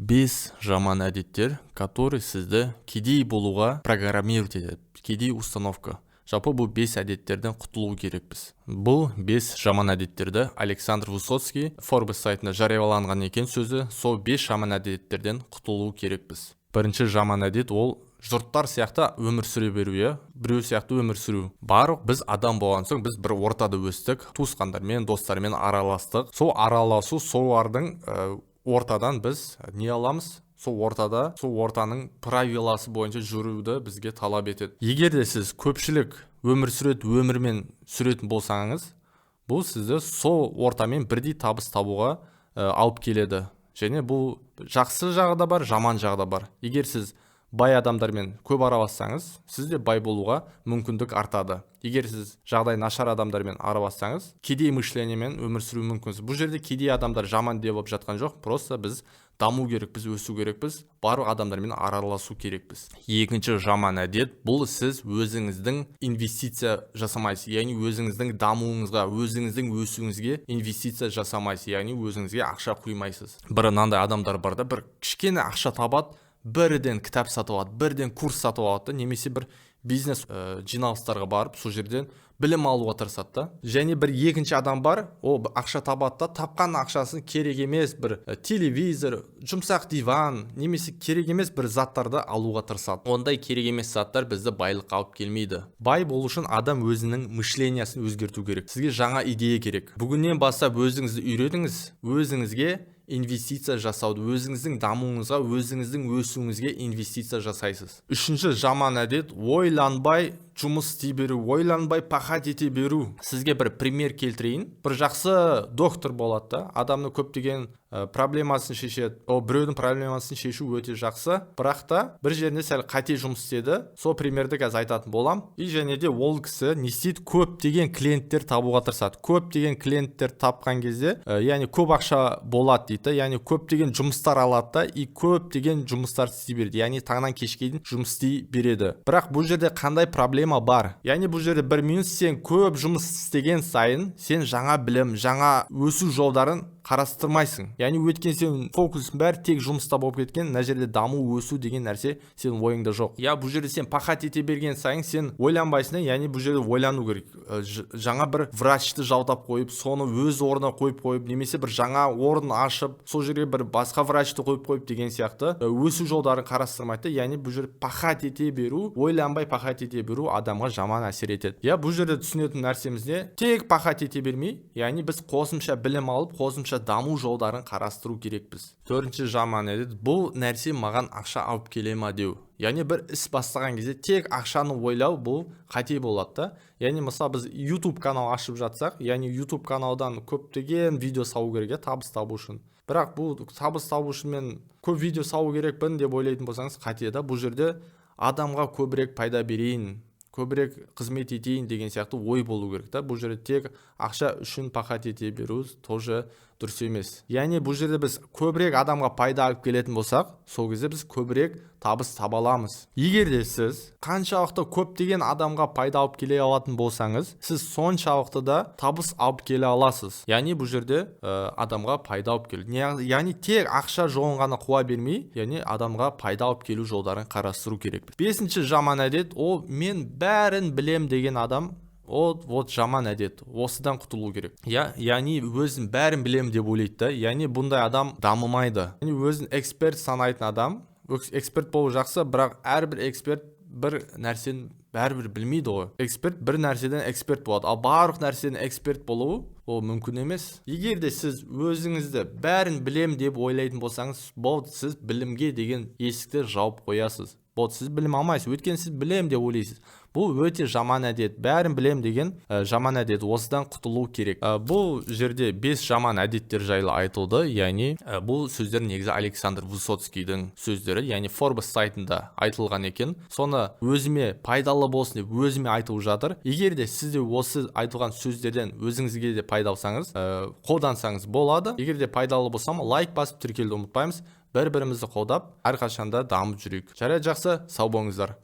Бес жаман әдеттер, который сізді кедей болуға программировать етеді, кедей установка. Жалпы, бұл бес әдеттерден құтылу керекпіз. Бұл бес жаман әдеттерді Александр Высоцкий Forbes сайтында жарияланған екен сөзі. Сол бес жаман әдеттерден құтылу керекпіз. Бірінші жаман әдет — ол жұрттар сияқты өмір сүре беру, иә, біреу сияқты өмір сүру. Барлық біз адам болған соң, біз бір ортада өстік, туысқандармен, достармен араластық. Сол араласу, солардың ортадан біз не аламыз? Сол ортада, сол ортаның правиласы бойынша жүруді бізге талап етеді. Егер де сіз көпшілік өмір сүреді өмірмен сүретін болсаңыз, бұл сізді сол ортамен бірдей табыс табуға алып келеді. Және бұл жақсы жағы да бар, жаман жағы да бар. Егер сіз бай адамдармен көп аралассаңыз, сіз де бай болуға мүмкіндік артады. Егер сіз жағдай нашар адамдармен аралассаңыз, кедей мышлениемен өмір сүру мүмкінсіз. Бұл жерде кедей адамдар жаман деп жатқан жоқ, просто біз даму керекпіз, өсу керекпіз, барлық адамдармен араласу керекпіз. Екінші жаман әдет — бұл сіз өзіңіздің инвестиция жасамайсыз, яғни өзіңіздің дамуыңызға, өзіңіздің өсуіңізге инвестиция жасамайсыз, яғни өзіңізге ақша құймайсыз. Бір мынандай адамдар бар да, бір кішкене ақша табады, бірден кітап сатып алады, бірден курс сатып алады да, немесе бір бизнес жиналыстарға барып, сол жерден білім алуға тырысады да. Және бір екінші адам бар, ол ақша табады да, тапқан ақшасын керек емес бір телевизор, жұмсақ диван немесе керек емес бір заттарды алуға тырысады. Ондай керек емес заттар бізді байлыққа алып келмейді. Бай болу үшін адам өзінің мышлениясын өзгерту керек. Сізге жаңа идея керек. Бүгіннен бастап өзіңізді үйретіңіз өзіңізге инвестиция жасауды, өзіңіздің дамуыңызға, өзіңіздің өсуіңізге инвестиция жасайсыз. Үшінші жаман әдет — ойланбай жұмыс істей беру, ойланбай пахать ете беру. Сізге бір пример келтірейін. Бір жақсы доктор болады да, адамның көптеген проблемасын шешеді. Ол біреудің проблемасын шешу өте жақсы, бірақ та бір жерінде сәл қате жұмыс істеді. Сол примерді қазір айтатын болам. И және де ол кісі не істейді? Көптеген клиенттер табуға тырысады. Көптеген клиенттер тапқан кезде, яғни көп ақша болады дейді да, яғни көптеген жұмыстар алады да и көптеген жұмыстар істей береді, яғни таңнан кешке дейін жұмыс істей береді. Бірақ бұл жерде қандай проблема бар? Яғни бұл жерде бір минус: сен көп жұмыс істеген сайын сен жаңа білім, жаңа өсу жолдарын қарастырмайсың, яғни өйткені сен фокусың бәрі тек жұмыста болып кеткен. Мына жерде даму, өсу деген нәрсе сенің ойыңда жоқ, иә. Бұл жерде сен пахать ете берген сайын сен ойланбайсың да. Яғни бұл жерде ойлану керек. Жаңа бір врачты жалдап қойып, соны өз орнына қойып қойып, немесе бір жаңа орын ашып, сол жерге бір басқа врачты қойып қойып деген сияқты, өсу жолдарын қарастырмайды да. Яғни бұл жерде пахать ете беру, ойланбай пахать ете беру адамға жаман әсер етеді, иә. Бұл жерде түсінетін нәрсеміз не? Тек пахать ете бермей, яғни біз қосымша білім алып, қосымша даму жолдарын қарастыру керекпіз. Төртінші жаман әдет — бұл нәрсе маған ақша алып келе ма деу. Яғни бір іс бастаған кезде тек ақшаны ойлау, бұл қате болады да. Яғни мысалы, біз YouTube канал ашып жатсақ, яғни YouTube каналдан көптеген видео салу керек, иә, табыс табу үшін. Бірақ бұл табыс табу үшін мен көп видео салу керекпін деп ойлайтын болсаңыз, қате да. Бұл жерде адамға көбірек пайда берейін, көбірек қызмет етейін деген сияқты ой болу керек та. Бұл жерде тек ақша үшін пахать ете беру тоже дұрыс емес. Яғни бұл жерде біз көбірек адамға пайда алып келетін болсақ, сол кезде біз көбірек табыс таба аламыз. Егер де сіз қаншалықты көптеген адамға пайда алып келе алатын болсаңыз, сіз соншалықты да табыс алып келе аласыз. Яғни бұл жерде адамға пайда алып келу, яғни тек ақша жолын ғана қуа бермей, яғни адамға пайда алып келу жолдарын қарастыру керек. Бесінші жаман әдет — ол мен бәрін білем деген адам. Ол вот жаман әдет, осыдан құтылу керек, иә. Яғни өзін бәрін білемін деп ойлайды да. Яғни бұндай адам дамымайды. Яғни өзін эксперт санайтын адам, эксперт болу жақсы, бірақ әрбір эксперт бір нәрсені бәрібір білмейді ғой. Эксперт бір нәрседен эксперт болады, ал барлық нәрседен эксперт болу ол мүмкін емес. Егер де сіз өзіңізді бәрін білем деп ойлайтын болсаңыз, болды, сіз білімге деген есікті жауып қоясыз. Болды, сіз білім алмайсыз, өйткені сіз білем деп ойлайсыз. Бұл өте жаман әдет, бәрін білем деген жаман әдет, осыдан құтылу керек. Бұл жерде бес жаман әдеттер жайлы айтылды. Яғни бұл сөздер негізі Александр Высоцкийдің сөздері, яғни Forbes сайтында айтылған екен. Соны өзіме пайдалы болсын деп өзіме айтылып жатыр. Егер де сіз де осы айтылған сөздерден өзіңізге де пайда алсаңыз, қолдансаңыз болады. Егер де пайдалы болсам, лайк басып, тіркелуді ұмытпаймыз. бір бірімізді қолдап, әрқашанда дамып жүрейік. Жарайды, жақсы, сау болыңыздар.